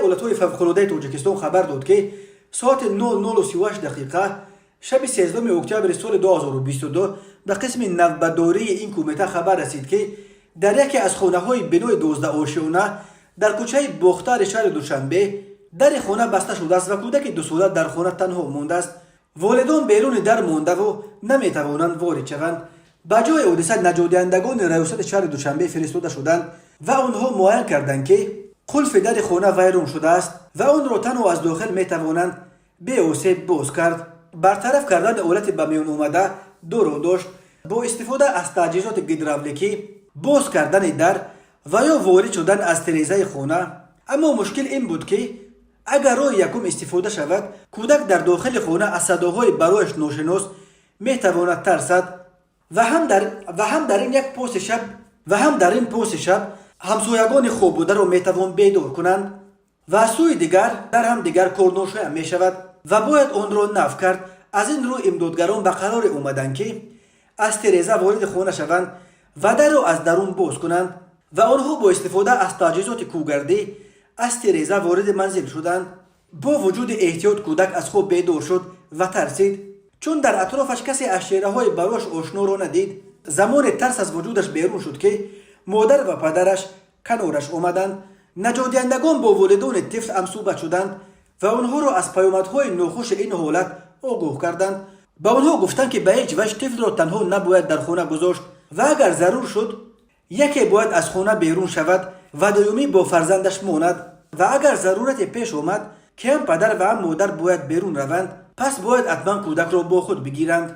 Ҳолатҳои фавқулодаи Тоҷикистон хабар дод, ки соати 00:38 дақиқа шаби 13 октябри соли 2022 ба қисми навбатдории ин кумита хабар расид, ки дар яке аз хонаҳои бинои 12-ошёна дар кӯчаи Бохтари шаҳри Душанбе дари хона баста шудааст ва кӯдаки 2-сола дар хона танҳо мондааст. Волидон беруни дар мондаву наметавонанд ворид шаванд. Ба ҷои ҳодиса наҷотдиҳандагони раёсати шаҳри Душанбе фиристода шуданд ва онҳо муайян карданд, ки қулфи дари хона вайрон шудааст ва онро танҳо аз дохил метавонанд беосеб боз кард. Бартараф кардани ҳолати ба миён омада ду роҳ дошт: бо истифода аз таҷҳизоти гидравликӣ боз кардани дар ва ё ворид шудан аз тирезаи хона. Аммо мушкил ин буд, ки агар роҳи якум истифода шавад, кӯдак дар дохили хона аз садоҳои барояш ношинос метавонад тарсад ва ҳам дар ин як поси шаб ва ҳам дар ин поси шаб ҳамсоягони хоббударо метавон бедор кунанд ва аз сӯи дигар дар ҳам дигар корношоям мешавад ва бояд онро нав кард. Аз ин рӯ имдодгарон ба қароре омаданд, ки аз тиреза вориди хона шаванд ва дарро аз дарун боз кунанд. Ва онҳо бо истифода аз таҷҳизоти кӯгардӣ аз тиреза вориди манзил шуданд. Бо вуҷуди эҳтиёт, кӯдак аз хоб бедор шуд ва тарсид, чун дар атрофаш касе аз чеҳраҳои барояш ошноро надид. Замоне тарс аз вуҷудаш берун шуд, ки модар ва падараш канораш омаданд. Наҷотдиҳандагон бо волидони тифл ҳамсӯҳбат шуданд ва онҳоро аз паёмадҳои нохуши ин ҳолат огоҳ карданд. Ба онҳо гуфтанд, ки ба ҳеҷ ваҷҳ тифлро танҳо набояд дар хона гузошт ва агар зарур шуд, яке бояд аз хона берун шавад ва дуюмӣ бо фарзандаш монад ва агар зарурате пеш омад, ки ҳам падар ва ҳам модар бояд берун раванд, пас бояд ҳатман кӯдакро бо худ бигиранд.